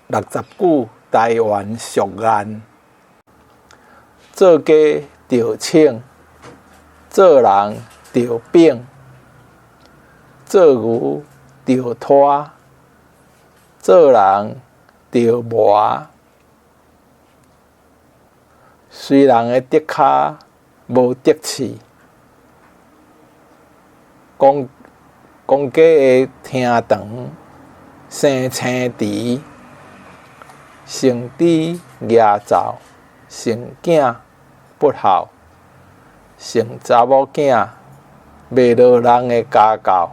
六十句台灣俗諺。做雞著銃，做人著反，做牛著拖，做人著磨。隨人的竹跤，無竹刺。公公家的廳堂生青池，成豬蜈灶，成囝不孝，成查某囝袂落人的家教。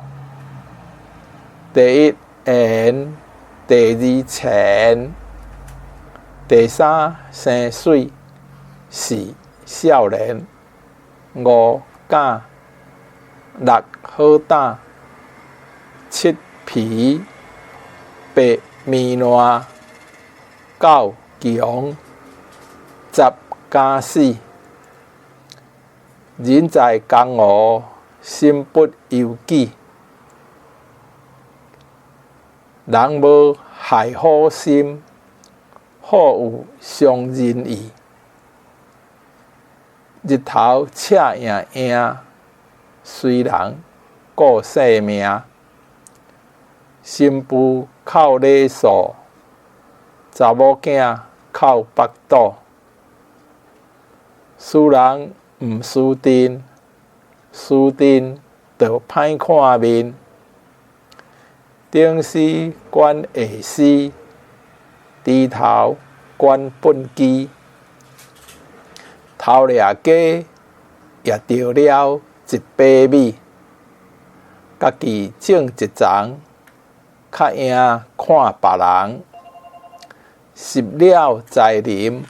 第一緣，第二錢，第三生媠，四少年，五敢，六好膽，七皮，八糜爛，九強，十敢死。人在江湖，身不由己。人無害虎心，虎有傷人意。日頭赤炎炎，隨人顧性命。新婦哭禮數，查某囝哭腹肚。輸人毋輸陣，輸陣就歹看面。頂絲管下絲，豬頭管畚箕。偷掠雞也著了一把米。家己種一欉，較贏看別人。十兩在林，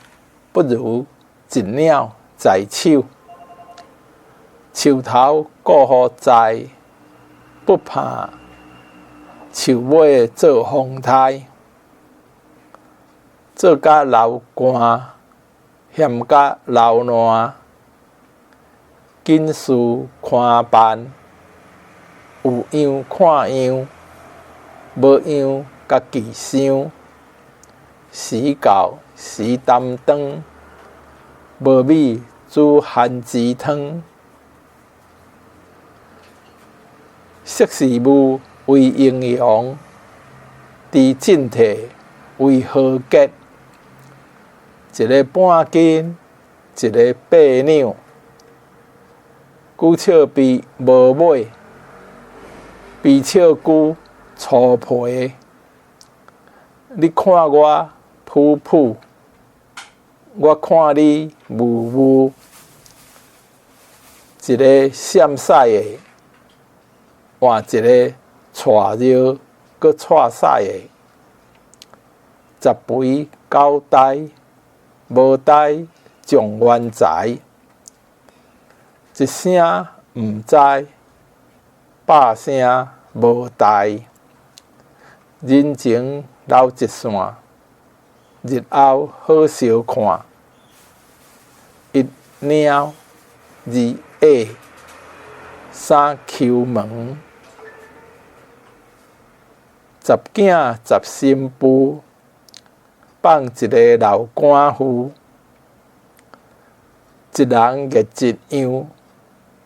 不如一兩在手。樹頭顧予在，不怕樹尾做風颱。做甲流汗，嫌甲流爛。緊事寬辦，有樣看樣，無樣家己想。時到時擔當，無米煮番薯湯。識時務為英雄，知進退為豪傑。一个半斤，一个八兩。久笑鱉無尾，鱉笑久粗皮。你看我殕殕，我看你霧霧。一个閃屎的，換一个蔡尿閣蔡屎的。十肥九呆，無呆狀元才。一聲毋知，百聲無代。人情留一線，日後好相看。一貓二鴨，三叩門。十囝十新婦，放一个老鰥婦。一人熱一樣，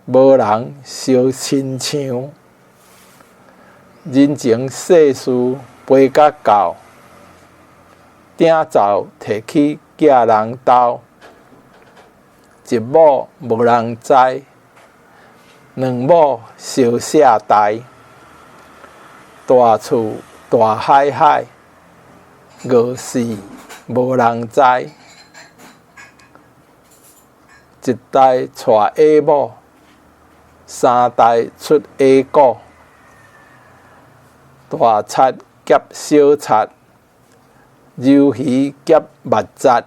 無人相親像。人情世事飛甲到，鼎灶提去寄人兜。一畝無人知，兩畝相卸代。大厝大海海，餓死無人知。一代娶下某，三代出下股。大賊夾小賊，魷魚夾捌賊。